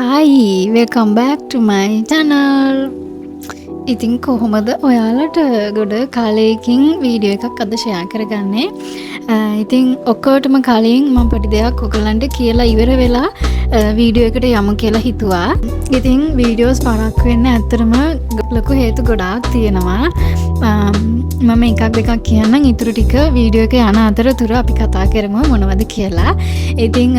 Hi, welcome back to my channel. ඉතින් කොහොමද ඔයාලට? ගොඩ කාලයකින් වීඩියෝ එකක් අද ෂෙයා කරගන්නේ. ඉතින් ඔක්කොටම කලින් මම පොඩි දෙයක් ඔයගොල්ලන්ට කියලා ඉවර වෙලා වීඩියෝ එකට යමු කියලා හිතුවා. ඉතින් වීඩියෝස් පරක් වෙන්න ඇත්තටම ලොකු හේතු ගොඩාක් තියෙනවා. මම එකක් දෙකක් කියන්නම්, ඉතුරු ටික වීඩියෝ එක යන අතරතුර අපි කතා කරමු මොනවද කියලා. ඉතින්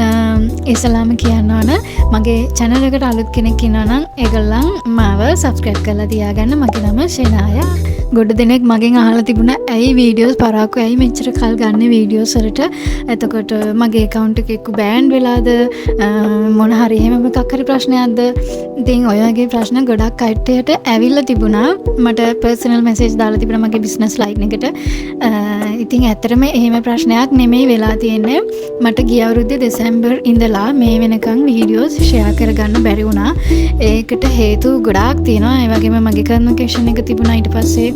ඉස්සෙල්ලාම කියන්න ඕන, මගේ channel එකට අලුත් කෙනෙක් ඉන්නවා නම් ඒගොල්ලන් මාව subscribe කරලා තියාගන්න. මගේ නම ෂෙනායා. ගොඩ දෙනෙක් මගෙන් අහලා තිබුණා ඇයි වීඩියෝස් පරාකු, ඇයි මෙච්චර කල් ගන්න වීඩියෝස් වලට, එතකොට මගේ account එක එක්ක බෑන් වෙලාද, මොන හරි එහෙම මොකක් හරි ප්‍රශ්නයක්ද. ඉතින් ඔය වගේ ප්‍රශ්න ගොඩක් කට්ටියට ඇවිල්ලා තිබුණා. මට පර්සනල් මැසේජ් දාලා තිබුණා මගේ බිස්නස් ලයින් එකට. ඉතින් ඇත්තටම එහෙම ප්‍රශ්නයක් නෙමෙයි වෙලා තියෙන්නේ. මට ගිය අවුරුද්දේ දෙසැම්බර් ඉඳලා මේ වෙනකන් වීඩියෝස් ෂෙයා කරගන්න බැරි වුණා. ඒකට හේතු ගොඩාක් තියෙනවා. ඒ වගේම මගේ කන්වොකේෂන් එක තිබුණා. ඊට පස්සේ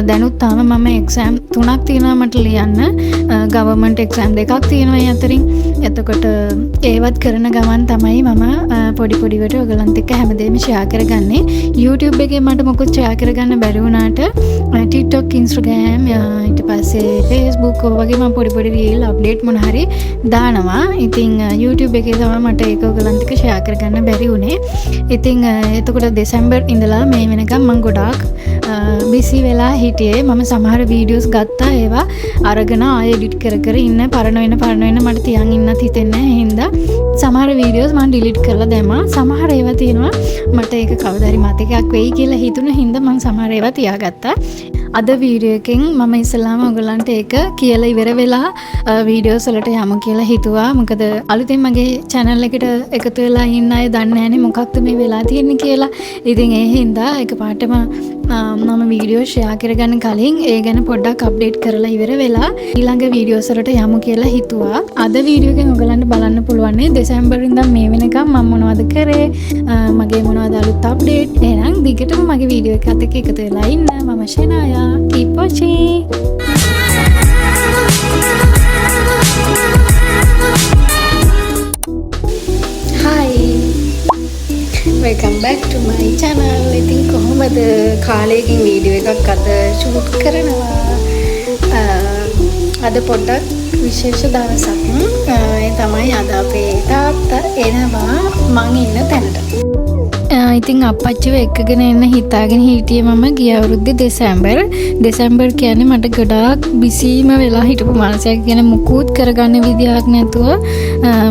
දැනුත් තාම මම එක්සෑම් තුනක් තියෙනවා මට ලියන්න. ගවර්න්මන්ට් එක්සෑම් දෙකක් තියෙනවා ඒ අතරින්. එතකොට ඒවත් කරන ගමන් තමයි මම පොඩි පොඩිවට ඔයගලන්ත් එක්ක හැමදේම ෂෙයා කරගන්නේ. YouTube එකේ මට මොකුත් ෂෙයා කරගන්න බැරි වුණාට TikTok, Instagram, ඊට පස්සේ Facebook ඔය වගේ මම පොඩි පොඩි රීල් අප්ඩේට් මොන හරි දානවා. ඉතින් YouTube එකේ තමයි මට ඒක ඔයගලන්ත් එක්ක ෂෙයා කරගන්න බැරි වුණේ. ඉතින් එතකොට දෙසැම්බර් ඉඳලා මේ වෙනකම් මං ගොඩාක් බිසි වෙලා හිටියේ. මම සමහර වීඩියෝස් ගත්තා, ඒවා අරගෙන ආයෙ එඩිට් කර කර ඉන්න පරණ වෙන පරණ වෙන මට තියන් ඉන්නත් හිතෙන්නේ නැහැ. ඒ හින්දා සමහර වීඩියෝස් මං ඩිලීට් කරලා දැම්මා. සමහර ඒවා තියෙනවා මට ඒක කවදා හරි මතකයක් වෙයි කියලා හිතුණ හින්දා මං සමහර ඒවා තියාගත්තා. අද වීඩියෝ එකෙන් මම ඉස්සෙල්ලාම ඔයගොල්ලන්ට ඒක කියලා ඉවර වෙලා වීඩියෝස් වලට යමු කියලා හිතුවා. මොකද අලුතෙන් මගේ චැනල් එකට එකතු වෙලා ඉන්න අය දන්නේ නැහනේ මොකක්ද මේ වෙලා තියෙන්නේ කියලා. ඉතින් ඒ හින්දා එකපාරටම මම වීඩියෝ ෂෙයා කරගන්න කලින් ඒ ගැන පොඩ්ඩක් අප්ඩේට් කරලා ඉවර වෙලා ඊළඟ වීඩියෝස් වලට යමු කියලා හිතුවා. අද වීඩියෝ එකෙන් ඔයගලන්ට බලන්න පුළුවන් දෙසැම්බර් ඉඳන් මේ වෙනකම් මම මොනවද කරේ, මගේ මොනවද අලුත් අප්ඩේට්. එහෙනම් දිගටම මගේ වීඩියෝ එකත් එක්ක එකතු වෙලා ඉන්න. මම ෂෙනායා. Keep watching. Hi, welcome back to my channel. ඉතින් කොහොමද? කාලයකින් වීඩියෝ එකක් අද ෂූට් කරනවා. අද පොඩ්ඩක් විශේෂ දවසක්. ඒ තමයි අද අපේ තාත්තා එනවා මං ඉන්න තැනට. ඉතින් අප්පච්චිව එක්කගෙන එන්න හිතාගෙන හිටියේ මම ගිය අවුරුද්දේ දෙසැම්බර්. දෙසැම්බර් කියන්නේ මට ගොඩාක් බිසීම වෙලා හිටපු මාසයක්. ගැන මුකුත් කරගන්න විදිහක් නැතුව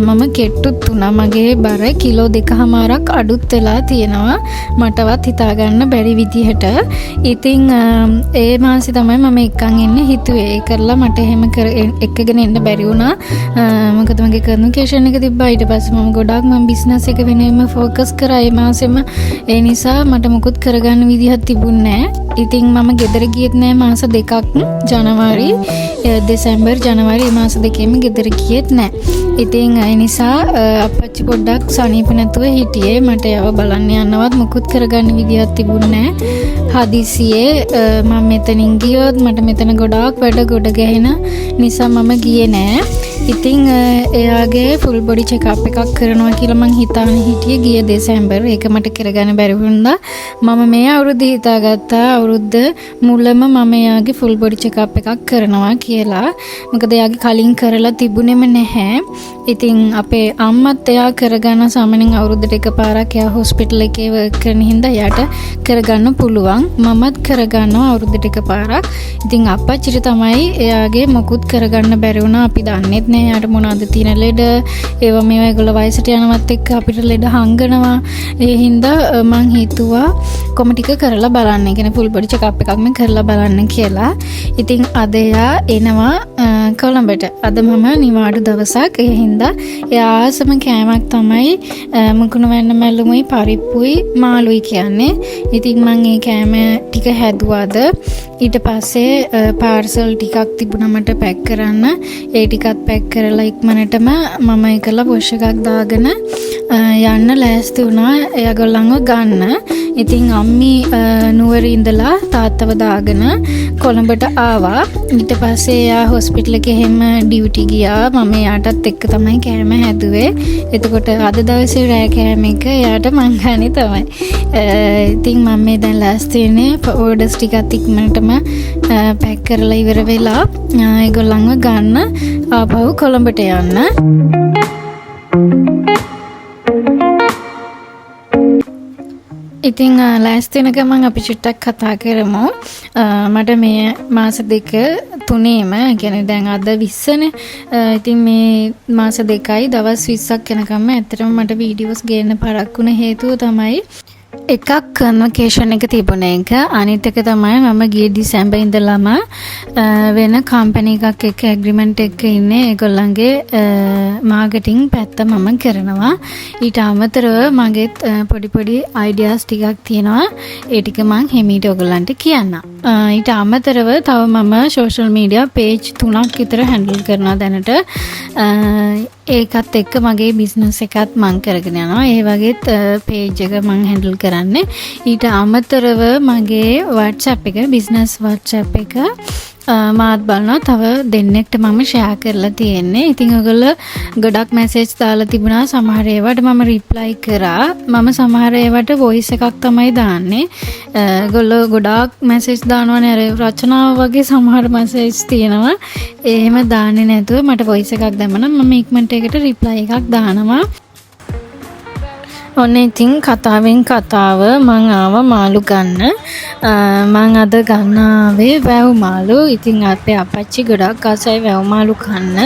මම කෙට්ටුත් වුණා. මගේ බර කිලෝ දෙකහමාරක් අඩුත් වෙලා තියෙනවා. මටවත් හිතාගන්න බැරි විදිහට. ඉතින් ඒ මාසේ තමයි මම එක්කන් එන්න හිතුවේ. ඒ කරලා මට එහෙම කර එක්කගෙන එන්න බැරි වුණා. මොකද මගේ කන්වොකේෂන් එක තිබ්බා. ඊට පස්සේ මම ගොඩාක් මම බිස්නස් එක වෙනුවෙන්ම ෆෝකස් කරා ඒ මාසෙම. ඒ නිසා මට මුකුත් කරගන්න විදිහක් තිබුණේ නෑ. ඉතින් මම ගෙදර ගියෙත් නෑ මාස දෙකක්. ජනවාරි, දෙසැම්බර්, ජනවාරි මේ මාස දෙකේම ගෙදර ගියෙත් නෑ. ඉතින් ඒ නිසා අප්පච්චි පොඩ්ඩක් සනීප නැතුව හිටියේ. මට යව බලන්න යන්නවත් මුකුත් කරගන්න විදිහක් තිබුණේ නෑ. හදිසියේ මම මෙතනින් ගියොත් මට මෙතන ගොඩාක් වැඩ ගොඩ ගැහෙන නිසා මම ගියේ නෑ. ඉතින් එයාගේ ෆුල් බොඩි චෙකප් එකක් කරනවා කියලා මං හිතාගෙන හිටියේ ගිය දෙසැම්බර්. ඒක මට කරගන්න බැරි වුණා. මම මේ අවුරුද්ද හිතාගත්තා අවුරුද්ද මුලම මම එයාගේ ෆුල් බොඩි චෙකප් එකක් කරනවා කියලා. මොකද එයාගේ කලින් කරලා තිබුණෙම නැහැ. ඉතින් අපේ අම්මත් එයා කරගන්න සාමාන්‍යයෙන් අවුරුද්දට එකපාරක්, එයා හොස්පිටල් එකේ වර්ක් කරන හින්දා එයාට කරගන්න පුළුවන්. මමත් කරගන්නවා අවුරුද්දට එකපාරක්. ඉතින් අප්පච්චිට තමයි එයාගේ මොකුත් කරගන්න බැරි වුණා. අපි දන්නෙත් නෑ එයාට මොනවද තියෙන ලෙඩ. ඒවා මේවා ඒගොල්ලෝ වයසට යනවත් එක්ක අපිට ලෙඩ හංගනවා. ඒ හින්දා මං හිතුවා කොම ටික කරලා බලන්න. ඒ කියන්නේ ෆුල් බොඩි චෙකප් එකක්ම කරලා බලන්න කියලා. ඉතින් අද එයා එනවා කොළඹට. අද මම නිවාඩු දවසක්. ඒ හින්දා එයා ආසම කෑමක් තමයි මුකුණු වැන්න මැල්ලුමුයි පරිප්පුයි මාළුයි කියන්නේ. ඉතින් මං ඒ කෑම ටික හැදුවාද. ඊට පස්සේ පාර්සල් ටිකක් තිබුණා මට පැක් කරන්න. ඒ ටිකත් පැක් කරලා ඉක්මනටම මම ඒකලා වොෂ් එකක් දාගෙන යන්න ලෑස්ති වුණා එයාගොල්ලන්ව ගන්න. ඉතින් අම්මි නුවර ඉඳලා තාත්තව දාගෙන කොළඹට ආවා. ඊට පස්සේ එයා හොස්පිටල් එකේ එහෙම ඩියුටි ගියා. මම එයාටත් එක්ක තමයි කෑම හැදුවේ. එතකොට අද දවසේ රෑ කෑම එක එයාට මං ගානේ තමයි. ඉතින් මම මේ දැන් ලෑස්ති වෙන්නේ ඕඩර්ස් ටිකත් ඉක්මනටම පැක් කරලා ඉවර වෙලා ඒගොල්ලන්ව ගන්න ආපහු කොළඹට යන්න. ඉතින් ලෑස්ති වෙන ගමන් අපි චුට්ටක් කතා කරමු. මට මේ මාස දෙක තුනේම, ඒ කියන්නේ දැන් අද 20නේ. ඉතින් මේ මාස දෙකයි දවස් 20ක් යනකම්ම ඇත්තටම මට වීඩියෝස් ගේන්න පරක්කු වුණ හේතුව තමයි එකක් කන්වකේෂන් එක තිබුණ එක, අනිත් එක තමයි මම ගිය ඩිසැම්බර් ඉඳලම වෙන කම්පැනි එකක් එක්ක ඇග්‍රීමන්ට් එකක ඉන්නේ. ඒගොල්ලන්ගේ මාකටිං පැත්ත මම කරනවා. ඊට අමතරව මගේත් පොඩි පොඩි අයිඩියාස් ටිකක් තියෙනවා. ඒ ටික මං හිමීට ඔයගොල්ලන්ට කියන්නම්. ඊට අමතරව තව මම සෝෂල් මීඩියා පේජ් 3ක් විතර හැන්ඩල් කරනවා දැනට. ඒකත් එක්ක මගේ බිස්නස් එකත් මං කරගෙන යනවා. ඒ වගේත් පේජ් එක මං හැන්ඩල් කරන්නේ. ඊට අමතරව මගේ WhatsApp එක, බිස්නස් WhatsApp එක මාත් බලනවා. තව දෙන්නෙක්ට මම ෂෙයා කරලා තියෙන්නේ. ඉතින් ඔයගොල්ලෝ ගොඩක් මැසේජ් දාලා තිබුණා. සමහර ඒවාට මම රිප්ලයි කරා. මම සමහර ඒවාට වොයිස් එකක් තමයි දාන්නේ. ඔයගොල්ලෝ ගොඩාක් මැසේජ් දානවනේ, අර රචනාව වගේ සමහර මැසේජ් තියෙනවා. එහෙම දාන්නේ නැතුව මට වොයිස් එකක් දැම්මනම් මම ඉක්මනට ඒකට රිප්ලයි එකක් දානවා. ඔන්න ඉතින් කතාවෙන් කතාව මං ආවා මාළු ගන්න. මං අද ගන්න ආවේ වැව් මාළු. ඉතින් අපේ අප්පච්චි ගොඩක් ආසයි වැව් මාළු කන්න.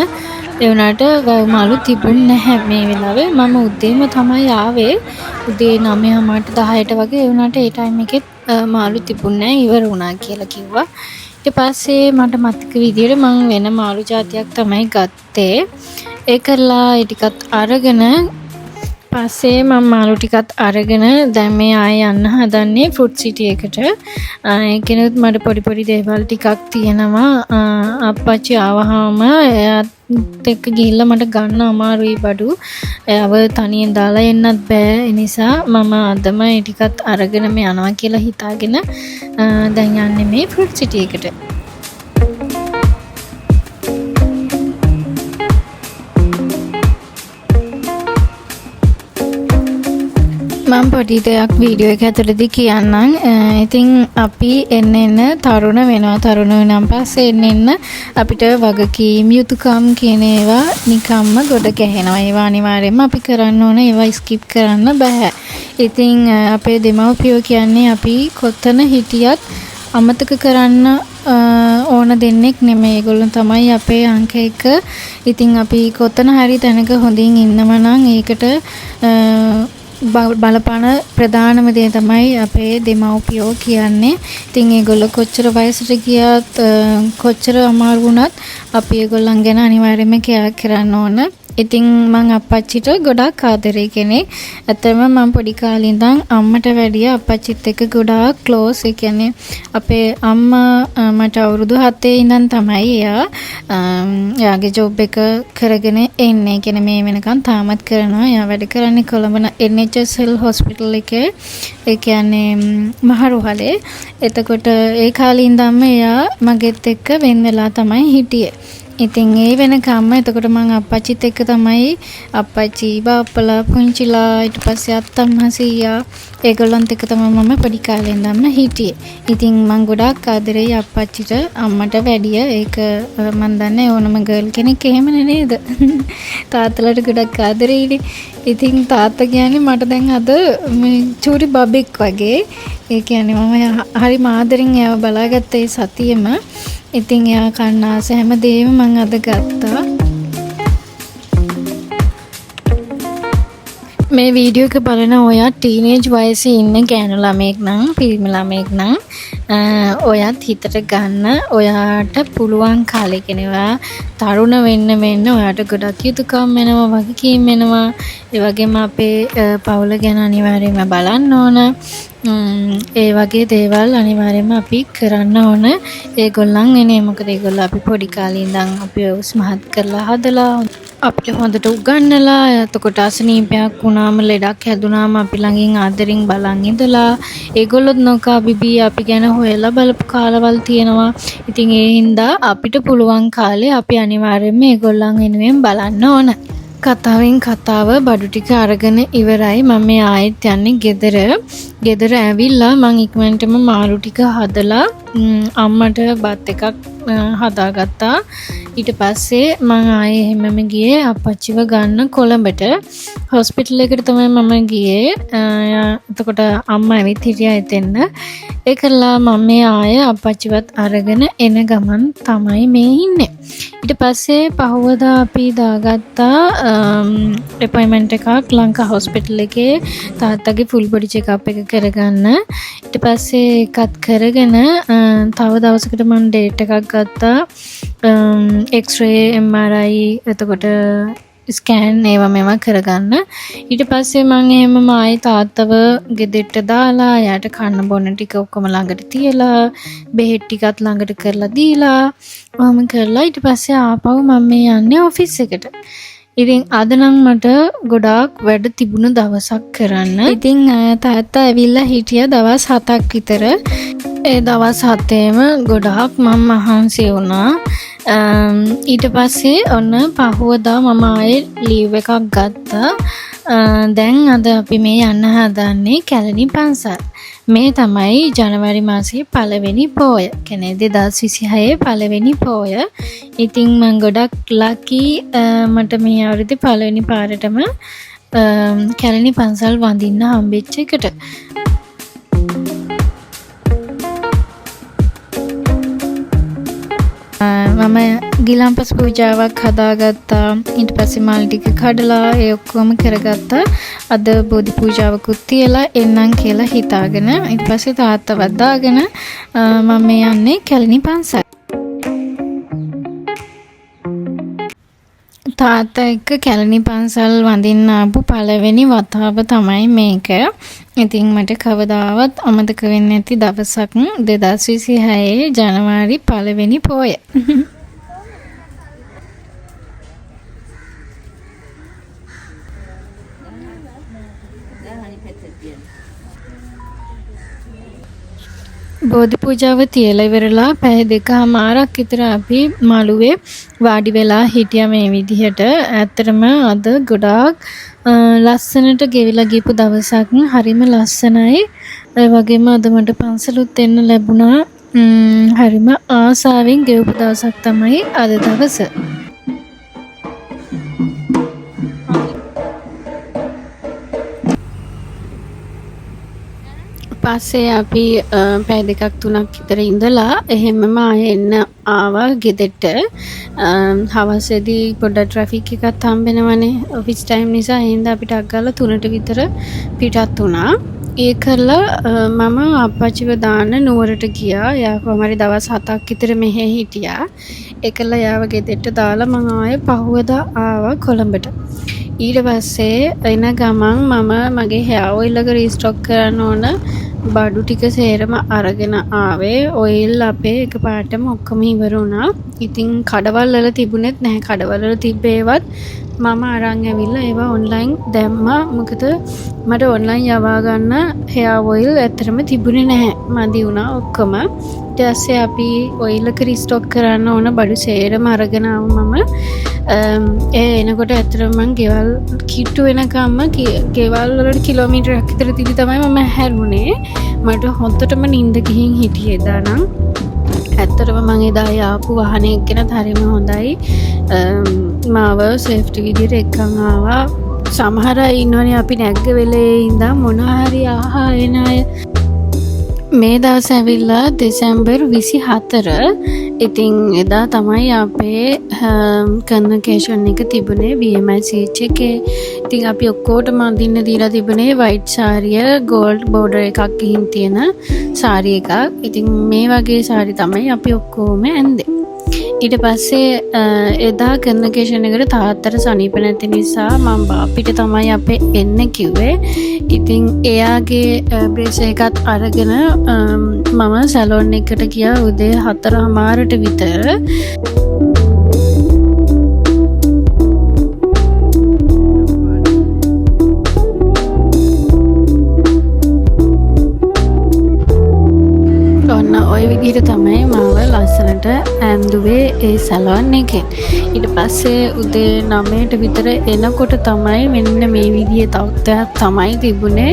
ඒ වුණාට වැව් මාළු තිබුණ නැහැ මේ වෙලාවේ. මම උදේම තමයි ආවේ. උදේ නවයමාරට දහයට වගේ. ඒ වුණාට ඒ ටයිම් එකෙත් මාළු තිබුණ නැහැ, ඉවර වුණා කියලා කිව්වා. ඊට පස්සේ මට මතක විදියට මං වෙන මාළු ජාතියක් තමයි ගත්තේ. ඒ කරලා ඒ ටිකත් අරගෙන පස්සේ මම මාළු ටිකත් අරගෙන දැන් මේ ආයේ යන්න හදන්නේ ෆුඩ් සිටි එකට. ඒකෙනුත් මට පොඩි පොඩි දේවල් ටිකක් තියෙනවා. අප්පච්චි ආවහම එයාත් එක්ක ගිහිල්ලා මට ගන්න අමාරුයි බඩු. එයාව තනියෙන් දාලා එන්නත් බෑ. ඒ නිසා මම අදම ඒ ටිකත් අරගෙනම යනවා කියලා හිතාගෙන දැන් යන්නේ මේ ෆුඩ් සිටි එකට. මම පොඩි දෙයක් වීඩියෝ එක ඇතුළතදී කියන්නම්. ඉතින් අපි එන්න එන්න තරුණ වෙනවා. තරුණ වුණාන් පස්සේ එන්න එන්න අපිට වගකීම් යුතුයකම් කියන ඒවා නිකම්ම ගොඩ ගැහෙනවා. ඒවා අනිවාර්යයෙන්ම අපි කරන්න ඕන. ඒවා ස්කිප් කරන්න බෑ. ඉතින් අපේ දෙමව්පියෝ කියන්නේ අපි කොතන හිටියත් අමතක කරන්න ඕන දෙන්නෙක් නෙමෙයි. ඒගොල්ලෝ තමයි අපේ අංක එක. ඉතින් අපි කොතන හරි තැනක හොඳින් ඉන්නවා නම් ඒකට බලපාන ප්‍රධානම දේ තමයි අපේ දෙමව්පියෝ කියන්නේ. ඉතින් ඒගොල්ලෝ කොච්චර වයසට ගියත් කොච්චර අමාරු වුණත් අපි ඒගොල්ලන් ගැන අනිවාර්යයෙන්ම කෙයාර් කරන්න ඕන. ඉතින් මං අප්පච්චිට ගොඩාක් ආදරේ කෙනෙක්. ඇත්තටම මං පොඩි කාලේ ඉඳන් අම්මට වැඩිය අප්පච්චිත් එක්ක ගොඩාක් ක්ලෝස්. ඒ කියන්නේ අපේ අම්මා මට අවුරුදු 7 ඉඳන් තමයි එයාගේ ජොබ් එක කරගෙන එන්නේ. ඒ කියන්නේ මේ වෙනකන් තාමත් කරනවා. එයා වැඩ කරන්නේ කොළඹ NHSL hospital එකේ. ඒ කියන්නේ මහරෝහලේ. එතකොට ඒ කාලේ ඉඳන්ම එයා මගෙත් එක්ක වෙන් වෙලා තමයි හිටියේ. ඉතින් ඒ වෙනකම්ම එතකොට මං අප්පච්චිත් එක්ක තමයි අප්පච්චි බාප්පලා පුංචිලා ඊට පස්සේ අත්තම්මා සීයා ඒගොල්ලන්ත් එක්ක තමයි මම පොඩි කාලේ ඉඳන්ම හිටියේ. ඉතින් මං ගොඩාක් ආදරෙයි අප්පච්චිට අම්මට වැඩිය. ඒක මං දන්නේ ඕනම ගර්ල් කෙනෙක් එහෙමනේ නේද? තාත්තලාට ගොඩක් ආදරෙයිනේ. ඉතින් තාත්තා කියන්නේ මට දැන් අද මේ චූටි බබෙක් වගේ. ඒ කියන්නේ මම හරිම ආදරෙන් එයාව බලාගත්ත ඒ සතියෙම. ඉතින් එයා කන්න ආස හැම දේම මං අද ගත්තා. මේ වීඩියෝ එක බලන ඔයා ටීනේජ් වයසේ ඉන්න ගෑනු ළමයෙක් නම් පිරිමි ළමයෙක් නම් ඔයත් හිතට ගන්න ඔයාට පුළුවන් කාලේ කෙනවා තරුණ වෙන්න වෙන්න ඔයාට ගොඩක් යුතුකම් එනවා, වගකීම් එනවා. ඒ වගේම අපේ පවුල ගැන අනිවාර්යයෙන්ම බලන්න ඕන. ඒ වගේ දේවල් අනිවාර්යයෙන්ම අපි කරන්න ඕන ඒගොල්ලන් වෙනුවෙන්. මොකද ඒගොල්ලෝ අපි පොඩි කාලේ ඉඳන් අපිව උස් මහත් කරලා හදලා අපිට හොඳට උගන්වලා, එතකොට අසනීපයක් වුණාම ලෙඩක් හැදුනාම අපි ළඟින් ආදරෙන් බලන් ඉඳලා ඒගොල්ලොත් නොකා බිබී අපි ගැන හොයලා බලපු කාලවල් තියෙනවා. ඉතින් ඒ හින්දා අපිට පුළුවන් කාලේ අපි අනිවාර්යයෙන්ම ඒගොල්ලන් වෙනුවෙන් බලන්න ඕන. කතාවෙන් කතාව බඩු ටික අරගෙන ඉවරයි. මම මේ ආයෙත් යන්නේ ගෙදර. ගෙදර ඇවිල්ලා මං ඉක්මනටම මාළු ටික හදලා අම්මට බත් එකක් හදාගත්තා. ඊට පස්සේ මං ආයේ එහෙමම ගියේ අප්පච්චිව ගන්න කොළඹට. හොස්පිටල් එකට තමයි මම ගියේ. එතකොට අම්මා ඇවිත් හිටියා එතෙන්න. ඒ කරලා මම මේ ආයේ අප්පච්චිවත් අරගෙන එන ගමන් තමයි මේ ඉන්නේ. ඊට පස්සේ පහුවදා අපි දාගත්තා ඇපොයින්ට්මන්ට් එකක් ලංකා හොස්පිටල් එකේ තාත්තගේ ෆුල් බොඩි චෙකප් එක කරගන්න. ඊට පස්සේ ඒකත් කරගෙන තව දවසකට මං ඩේට් එකක් ගත්තා. එක්ස්රේ, MRI, එතකොට ස්කෑන් ඒවා මේවා කරගන්න. ඊට පස්සේ මං එහෙමම ආයේ තාත්තව ගෙදරට දාලා එයාට කන්න බොන්න ටික ඔක්කොම ළඟට තියලා බෙහෙත් ටිකත් ළඟට කරලා දීලා ඔහොම කරලා ඊට පස්සේ ආපහු මං මේ යන්නේ ඔෆිස් එකට. ඉතින් අද නම් මට ගොඩාක් වැඩ තිබුණ දවසක් කරන්න. ඉතින් තාත්තා ඇවිල්ලා හිටියා දවස් 7ක් විතර. ඒ දවස් 7ේම ගොඩාක් මං මහන්සි වුණා. ඊට පස්සේ ඔන්න පහුවදා මම ආයේ ලීව් එකක් ගත්තා. දැන් අද අපි මේ යන්න හදන්නේ කැලණි පන්සල්. මේ තමයි ජනවාරි මාසයේ පළවෙනි පෝය. කියන්නේ 2026 පළවෙනි පෝය. ඉතින් මං ගොඩක් ලකි මට මේ අවුරුද්දේ පළවෙනි පාරටම කැලණි පන්සල් වඳින්න හම්බෙච්ච එකට. මම ගිලන්පස් පූජාවක් හදාගත්තා. ඊට පස්සේ මල් ටික කඩලා ඒ ඔක්කොම කරගත්තා. අද බෝධි පූජාවකුත් තියලා එන්නම් කියලා හිතාගෙන ඊට පස්සේ තාත්තවත් දාගෙන මම මේ යන්නේ කැලණි පන්සල්. තාත්තා එක්ක කැලණි පන්සල් වඳින්න ආපු පළවෙනි වතාව තමයි මේක. ඉතින් මට කවදාවත් අමතක වෙන්නේ නැති දවසක් 2026 ජනවාරි පළවෙනි පෝය. බෝධි පූජාව තියලා ඉවරලා පැය දෙකහමාරක් විතර අපි මළුවේ වාඩි වෙලා හිටියා මේ විදිහට. ඇත්තටම අද ගොඩාක් ලස්සනට ගෙවිලා ගියපු දවසක්. හරිම ලස්සනයි. ඒ වගේම අද මට පන්සලුත් එන්න ලැබුණා. හරිම ආසාවෙන් ගෙවපු දවසක් තමයි අද දවස. පස්සේ අපි පැය දෙකක් තුනක් විතර ඉඳලා එහෙමම ආයෙ එන්න ආවා ගෙදරට. හවසේදී පොඩ්ඩක් ට්‍රැෆික් එකත් හම්බෙනවනේ ඔෆිස් ටයිම් නිසා. ඒ හින්දා අපි ටක් ගාලා 3ට විතර පිටත් වුණා. ඒ කරලා මම අප්පච්චිව දාන්න නුවරට ගියා. එයා කොහොම හරි දවස් 7ක් විතර මෙහෙ හිටියා. ඒ කරලා එයාව ගෙදරට දාලා මං ආයෙ පහුවදා ආවා කොළඹට. ඊට පස්සේ එන ගමන් මම මගේ හෙයා ඔයිල් එක රීස්ටොක් කරන්න ඕන බඩු ටික සේරම අරගෙන ආවේ. ඔයිල් අපේ එකපාරටම ඔක්කොම ඉවර වුණා. ඉතින් කඩවල් වල තිබුණෙත් නැහැ. කඩවල් වල තිබ්බ ඒවත් මම අරන් ඇවිල්ලා ඒවා ඔන්ලයින් දැම්මා. මොකද මට ඔන්ලයින් යවා ගන්න හෙයා ඔයිල් ඇත්තටම තිබුණේ නැහැ. මදි වුණා ඔක්කොම. ඊට පස්සේ අපි ඔයිල් එක රීස්ටොක් කරන්න ඕන බඩු සේරම අරගෙන ආව මම. ඒ එනකොට ඇත්තටම මං ගෙවල් කිට්ටු වෙනකම්ම ගෙවල් වලට කිලෝමීටරයක් විතර තිබි තමයි මම හැරුණේ. මට හොඳටම නිින්ද ගිහින් හිටියේ එදා නම්. ඇත්තටම මං එදා ආපු වාහනයක් ගැනත් හරිම හොඳයි. මාව සේෆ්ටි විදියට එක්කන් ආවා. සමහර අය ඉන්නවනේ අපි නැග්ග වෙලේ ඉඳන් මොන හරි ආහා එන අය. මේ දවස් ඇවිල්ලා දෙසැම්බර් 24. ඉතින් එදා තමයි අපේ කන්වකේෂන් එක තිබුණේ BMICH එකේ. ඉතින් අපි ඔක්කොටම අඳින්න දීලා තිබුණේ වයිට් සාරිය, ගෝල්ඩ් බෝඩර් එකක් ගිහින් තියෙන සාරි එකක්. ඉතින් මේ වගේ සාරි තමයි අපි ඔක්කොම ඇන්දේ. ඊට පස්සේ එදා කන්වකේෂන් එකට තාත්තට සනීප නැති නිසා මං බාපිට තමයි අපේ එන්න කිව්වේ. ඉතින් එයාගේ බ්‍රේසර් එකත් අරගෙන මම සැලෝන් එකට ගියා උදේ 4:30ට විතර. ඔන්න ඔය විදිහට තමයි මාව ලස්සනට ඇන්දුවේ ඒ සැලෝන් එකෙන්. ඊට පස්සේ උදේ 9ට විතර එනකොට තමයි මෙන්න මේ විදිහේ තත්ත්වයක් තමයි තිබුණේ.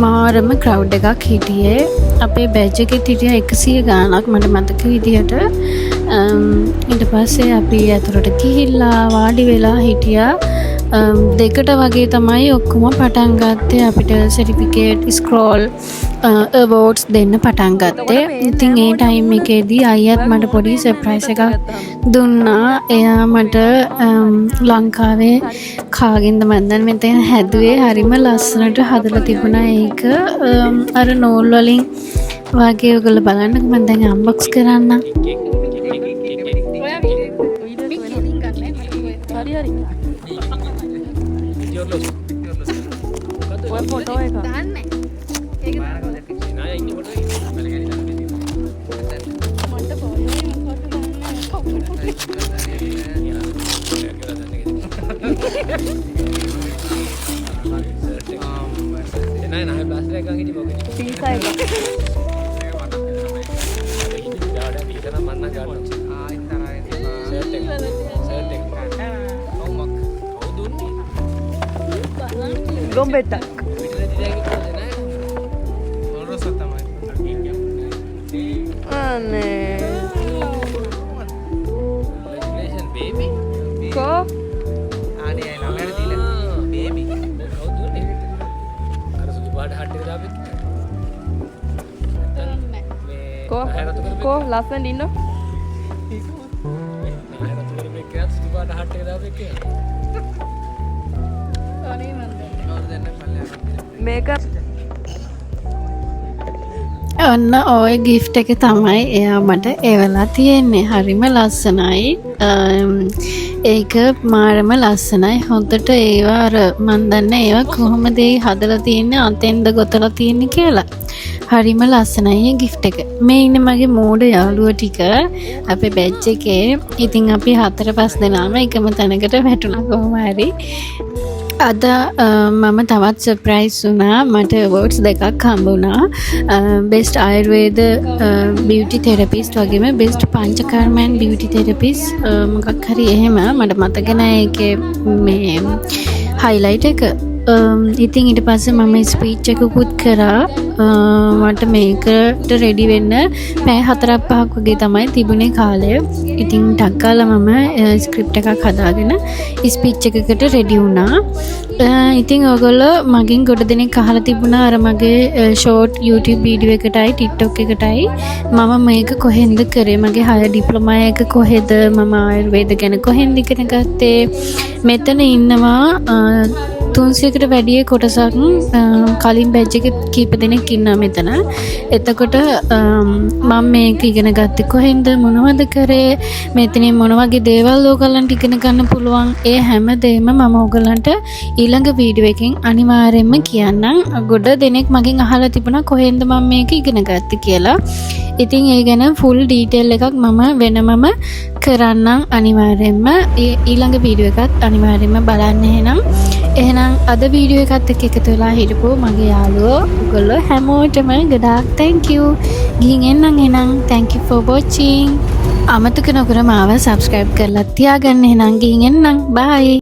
මාරම ක්‍රවුඩ් එකක් හිටියේ. අපේ බැච් එකෙත් හිටියා 100 ගාණක් මට මතක විදිහට. ඊට පස්සේ අපි ඇතුළට ගිහිල්ලා වාඩි වෙලා හිටියා. 2ට වගේ තමයි ඔක්කොම පටන් ගත්තේ. අපිට සර්ටිෆිකේට්, ස්ක්‍රෝල්, අවෝඩ්ස් දෙන්න පටන් ගත්තේ. ඉතින් ඒ ටයිම් එකේදී අයියත් මට පොඩි සර්ප්‍රයිස් එකක් දුන්නා. එයා මට ලංකාවේ කාගෙන්ද මන් දන්නේ මෙතන හැදුවේ, හරිම ලස්සනට හදලා තිබුණා ඒක. අර නූල් වලින් වගේ. ඔයගොල්ලෝ බලන්නකෝ, මම දැන් අන්බොක්ස් කරන්නම්. හරි හරි. ඔය ෆොටෝ එක. නෑ, ඉන්නේ ෆොටෝ එකේ. නෑ නෑ, ප්ලාස්ටික් එකක් ගන්න හිටියේ මොකද? පීසා එක. වීසා නම් මං නම් ගන්නවා. ෂර්ට් එක. ෂර්ට් එක. ඔව්, මක්. කවුද දුන්නේ? ගොම්බෙට්ටක්. පිටරේ දිලා කිව්වද නෑ? අනේ. Congratulations, baby. කෝ? කවුද දුන්නේ? අර සුදු පාට හට් එක දාපෙත්. නැත්තම් මේ කෝ? නහය රතු කරපු කෝ, ලස්සනට ඉන්න. එක. නහය රතු කරපු එක සුදු පාට හට් එක දාපු එක. මේක ඔන්න ඔය ගිෆ්ට් එක තමයි එයා මට එවලා තියෙන්නේ. හරිම ලස්සනයි. ඒක මාරම ලස්සනයි. හොඳට ඒවා අර මන් දන්නේ ඒවා කොහොමද ඒ හදලා තියෙන්නේ, අතෙන්ද ගොතලා තියෙන්නේ කියලා. හරිම ලස්සනයි ඒ ගිෆ්ට් එක. මේ ඉන්නේ මගේ මෝඩ යාළුවෝ ටික අපේ බැච් එකේ. ඉතින් අපි හතර පහ දෙනාම එකම තැනකට වැටුණා කොහොම හරි. අද මම තවත් සර්ප්‍රයිස් වුණා. මට අවෝඩ්ස් දෙකක් හම්බ වුණා. බෙස්ට් ආයුර්වේද බියුටි තෙරපිස්ට් වගේම බෙස්ට් පංචකර්ම ඇන්ඩ් බියුටි තෙරපිස්ට් මොකක් හරි එහෙම, මට මතක නෑ ඒකේ මේ හයිලයිට් එක. ඉතින් ඊට පස්සේ මම ස්පීච් එකකුත් කරා. මට මේකට රෙඩි වෙන්න පැය හතරක් පහක් වගේ තමයි තිබුණේ කාලය. ඉතින් ටක් ගාලා මම ස්ක්‍රිප්ට් එකක් හදාගෙන ස්පීච් එකකට රෙඩි වුණා. ඉතින් ඔයගොල්ලෝ මගෙන් ගොඩ දෙනෙක් අහලා තිබුණා අර මගේ ෂෝට් YouTube video එකටයි TikTok එකටයි මම මේක කොහෙන්ද කරේ, මගේ හයර් ඩිප්ලෝමා එක කොහෙද, මම ආයුර්වේද ගැන කොහෙන්ද ඉගෙන ගත්තේ. මෙතන ඉන්නවා 300කට වැඩිය කොටසක් කලින් බැච් එකේ කීප දෙනෙක් ඉන්නවා මෙතන. එතකොට මම මේක ඉගෙන ගත්තේ කොහෙන්ද, මොනවද කරේ, මෙතනින් මොන වගේ දේවල් ඕගොල්ලන්ට ඉගෙන ගන්න පුළුවන්, ඒ හැම දෙයක්ම මම ඕගොල්ලන්ට ඊළඟ වීඩියෝ එකෙන් අනිවාර්යයෙන්ම කියන්නම්. ගොඩ දෙනෙක් මගෙන් අහලා තිබුණා කොහෙන්ද මම මේක ඉගෙන ගත්තේ කියලා. ඉතින් ඒ ගැන ෆුල් ඩීටේල් එකක් මම වෙනමම කරන්නම් අනිවාර්යයෙන්ම. ඒ ඊළඟ වීඩියෝ එකත් අනිවාර්යයෙන්ම බලන්න එහෙනම්. එහෙනම් අද වීඩියෝ එකත් එක්ක එකතු වෙලා හිටපු මගේ යාළුවෝ ඔයගොල්ලෝ හැමෝටම ගොඩාක් thank you. ගිහින් එන්නම් එහෙනම්. Thank you for watching. අමතක නොකර මාව subscribe කරලා තියාගන්න. එහෙනම් ගිහින් එන්නම්. Bye.